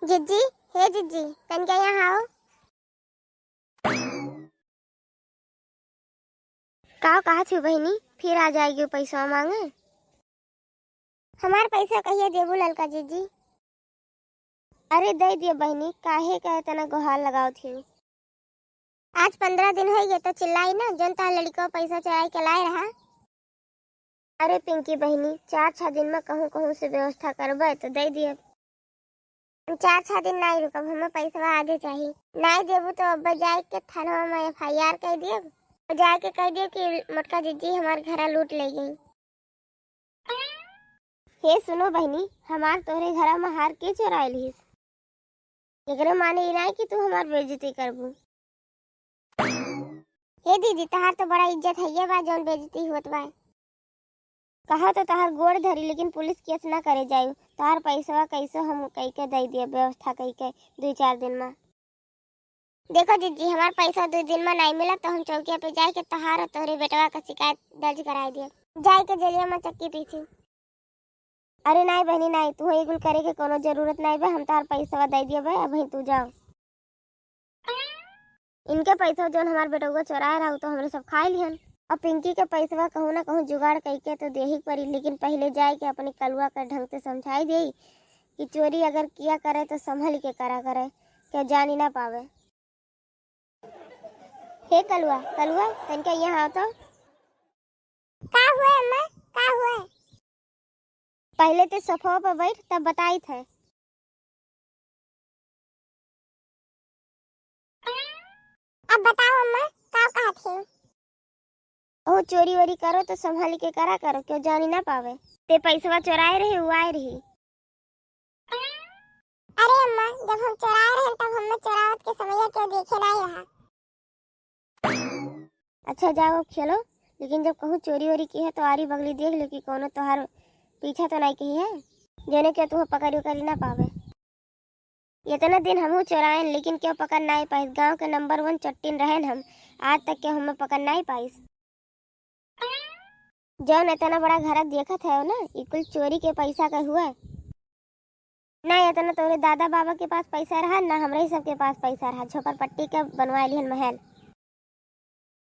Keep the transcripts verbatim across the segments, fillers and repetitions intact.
जिज्जी, हे जिज्जी, तनिका यहाँ आओ। का कहत हूँ बहिनी, फिर आ जाएगी पैसा मांगे? हमार पैसा कहिया देबू ललका जिज्जी? अरे दे दिए बहिनी, काहे का इतना गोहार लगावत हूँ? आज पन्द्रह दिन होइ गए तो चिल्लाई ना, जौन तार लड़िको पैसा चोराई के लाए रहा। अरे पिंकी बहिनी, चार छह दिन में कहूँ कहूँ से व्यवस्था करबे तो दे दिए। हम चार छह दिन नाई रुकब, हमें पैसवा आजे चाही। नाई देबू तो अब जाए के थानवा में एफ आई आर कर दिए, और जाए के कह दिए कि मोटका जिज्जी हमार घरा लूट ले गई। हे सुनो बहिनी, हमार तोहरे घरा में हार के चोराए लिहिस? एकरे माने ई नाई कि तू हमार बेइज्जती करबू। हे दीदी, तहार तो बड़ा इज्जत है ये बा, जौन बेइज्जती होत बा। कहा तो तहार गोड़ धरी, लेकिन पुलिस केस ना करे जाई। तहार पैसवा कैसे हम कई के दे दिए, व्यवस्था कई के दो चार दिन में। देखो जिज्जी, हमार पैसा दो दिन में नहीं मिला तो हम चौकिया पे जाए के तहार और तोहरे बेटवा का शिकायत दर्ज कराए दिए, जाए के जेलिया में चक्की पीसी। अरे नाई बहिनी नाई, तू ई कुल करे के कोनो जरूरत नाई बा, हम तार पैसवा दे दिए बा, अबहीं तू जाओ। इनके पैसा जौन हमार बेटउआ चोराए रहा, उ तो हमरे सब खाए लिहन। अब पिंकी के पैसवा कहूँ ना कहूँ जुगाड़ कई के तो देही के पड़ी, लेकिन पहिले जाए के अपने कलुआ के ढंग से समझाई देई कि चोरी अगर किया करे तो संभल के करा करे, के जानी ना पावे। हे कलुआ, कलुआ, तनिका यहाँ आओ तो। का हुआ अम्मा, का हुआ? पहिले ते सोफवा पर बैठ, तब बताइत है। अब बताओ अम्मा, का कहत है? ओ चोरी वोरी करो तो संभाल के करा करो, क्यों जानी ना पावे। ते पैसवा चोराए रहे, उ आए रही। अरे अम्मा, जब हम चोराए रहन तब हमें चोरावत के समैया क्यों देखे नाई रहा। अच्छा जाओ अब खेलो, लेकिन जब कहूँ चोरी वोरी की है तो आरी बगली देख लियो कि कौनो तोहार पीछा तो नाई कही है, जौने के तू पकड़ी उकड़ी ना पावे। इतना दिन हमहू चोराएन लेकिन क्यों पकड़ नाई पाइस। गाँव के नंबर वन चट्टिन रहेन हम, आज तक के हमें पकड़ नाई पाइस। जौन इतना बड़ा घर देखत है ना, ई कुल चोरी के पैसा के हुआ। ना इतना तोरे दादा बाबा के पास पैसा रहा, ना हमरे सबके पास पैसा रहा। झोपड़पट्टी के बनवा लिहन महल।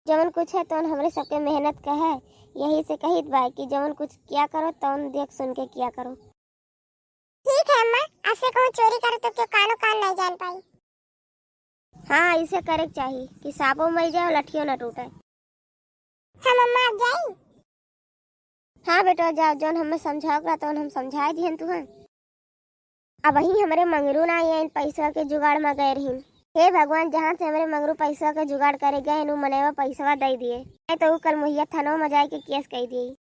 जवन कुछ है तौन हमरे सबके मेहनत का है, यही से कहित बा कि जवन कुछ किया करो तौन देख सुन के किया करो। ठीक है अम्मा, आपसे कहूँ चोरी करो तो क्यों कानो कान नहीं जान पाई। हाँ, ऐसे करे के चाही कि सांपो मर जाए, लठियो ना टूटे। हम अम्मा अब जाई? हाँ बेटा, जाओ, जौन हमें समझाओ करा तौन हम समझाए दिहन तुहन। अबहीं हमरे मंगरू ना आइन, पैसा के जुगाड़ में गए रहिन। हे भगवान, जहाँ से हमरे मंगरू पैसा के जुगाड़ करे गए, उ मनैवा पैसवा दे दिए, नहीं तो उ कल मुहिया थानवा में जाए के केस कई दिए।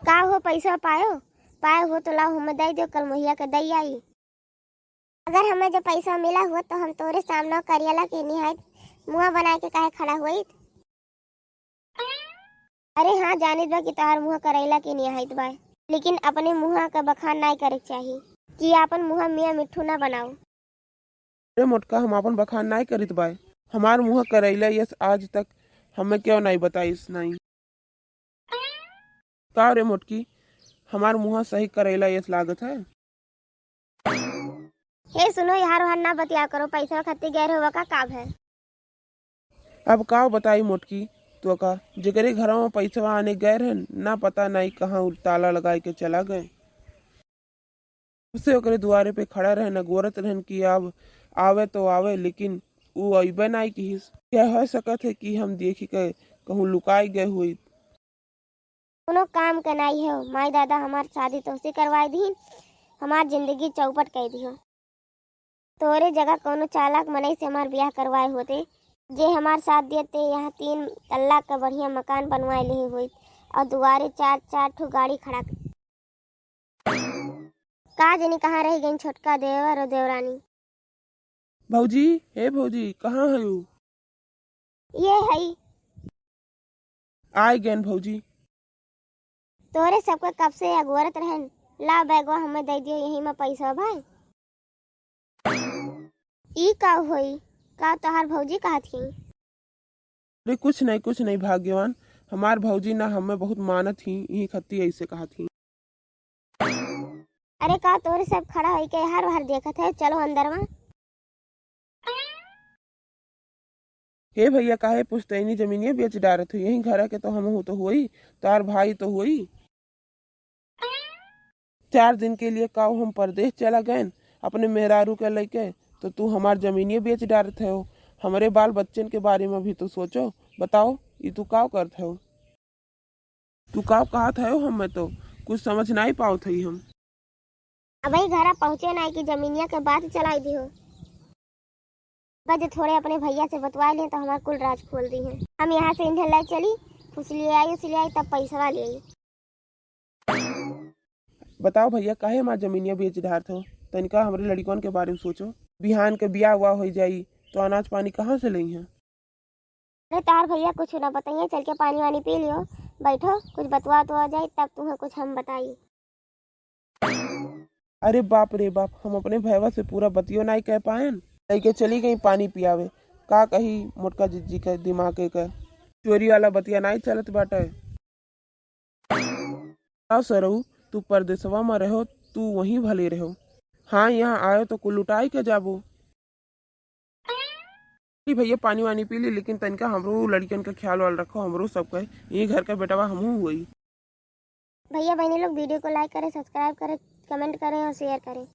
का हो, पैसा पायो? पाए हो तो लाओ, हमें दे दो, कल मुहिया के दे आई। अगर हमें जो पैसा मिला हो तो हम तोरे सामने करियला के निहायत मुँह बना के काहे खड़ा होइत? अरे हाँ, जानित बा कि तोहार मुँह करैला के निहायत बा, लेकिन अपने मुँह का बखान नाई करे के चाही कि आपन मुँह मियाँ मिट्ठू ना बनाओ। अरे मोटका, हम आपन बखान नाई करित बाय। हमार मुँह करैला यस आज तक हमें क्यों नाई बताइस नाई। का रे मोटकी, हमार मुँह सही करैला यस लागत है? हे सुनो, यार वार ना बतिया करो, पैसा खातिर गैर होवा का काम है? अब का बताई मोटकी, तो का जेकरे घरवा में पैसवा आने गए रहन, ना पता नाई कहाँ उ ताला लगाए के चला गए। उसे ओकरे दुआरे पे खड़ा रहन, अगोरत रहन कि अब आवे तो आवे, लेकिन उ अइबे नाई किहिस। यह हो सकत है कि हम देखी के कहूँ लुकाई गए हुई। कोनो काम के नाई हो, माई दादा हमार शादी तोहसे करवाई दीन, हमार जिंदगी चौपट कर दियो। तोरे जगह कोनो चालाक मनई से हमार ब्याह करवाए होते, जे हमार साथ देते, यहाँ तीन तल्ला का बढ़िया मकान बनवाए लेहे होइत और दुआरे चार, चार ठो गाड़ी खड़ा। का जनी कहाँ रह गइन छोटका देवर और देवरानी? भौजी, हे भौजी, कहाँ है उ? ये हई। आए गएन भौजी। तोरे सबके कब से अगोरत रहन, ला बैगवा हमें दे दियो, यही में पैसा भाई। ई का होई, का तोहार भौजी कहत ही? अरे कुछ नहीं, कुछ नहीं भाग्यवान, हमार भौजी ना हमें बहुत मानत ही, यही खत्ती ऐसे कहत ही। अरे का तोरे सब खड़ा होइके हर बार देखत है, चलो अंदर मा। हे भइया, काहे पुश्तैनी जमीनिया बेच डारत हो? यही घर के तो हमहू तो होई, तार भाई तो होई। चार दिन के लिए काऊ हम परदेस चला गएन अपने मेहरारू के लइके, तो तू हमार जमीनिया बेच डारत हो। हमरे बाल बच्चन के बारे मा भी तो सोचो। बताओ, ई तू काऊ करत हो? तू काऊ कहत हो? हम मैं तो कुछ समझ नाहीं पावत हई हम। अबही घरा पहुँचे नाहीं कि जमीनिया के बात चलाई दिहो। बस थोड़े अपने भइया से बतवाइ लें तो हमार कुल राज खोल दिहे। हम यहाँ से इन्हें लै चली, फुसलियाई उसलियाई तब पैसवा लेई। बताओ भइया, काहे हमार जमीनिया बेच डारत हो? तनिका हमरे लड़िकन के बारे मा सोचो। बिहान के बियाह हुआ होइ जाई तो अनाज पानी कहाँ से लइहें? अरे तार भइया कुछ ना बताइए, चल के पानी वानी पी लियो, बैठो कुछ बतवा तो आ जाए तब तुम्हें कुछ हम बताई। अरे बाप रे बाप, हम अपने भैया से पूरा बतियो नाहीं कह पाएन, लइके चली गई पानी पियावे। का कही मोटका जिज्जी के दिमाग के, चोरी वाला बतिया नाहीं चलत बाटे। का सरऊ, तू परदेसवा मा रहो, तू वहीं भले रहो। हाँ, यहाँ आयो तो कुल लुटाई के जाबो। ली भइया, पानी वानी पी ली, लेकिन तनिका हमरो लड़िकन का ख्याल वाल रखो, हमरो सबका। ये घर का बेटवा हमहू हुई। भइया बहनी लोग video को like करें, subscribe करें, comment करें और share करें।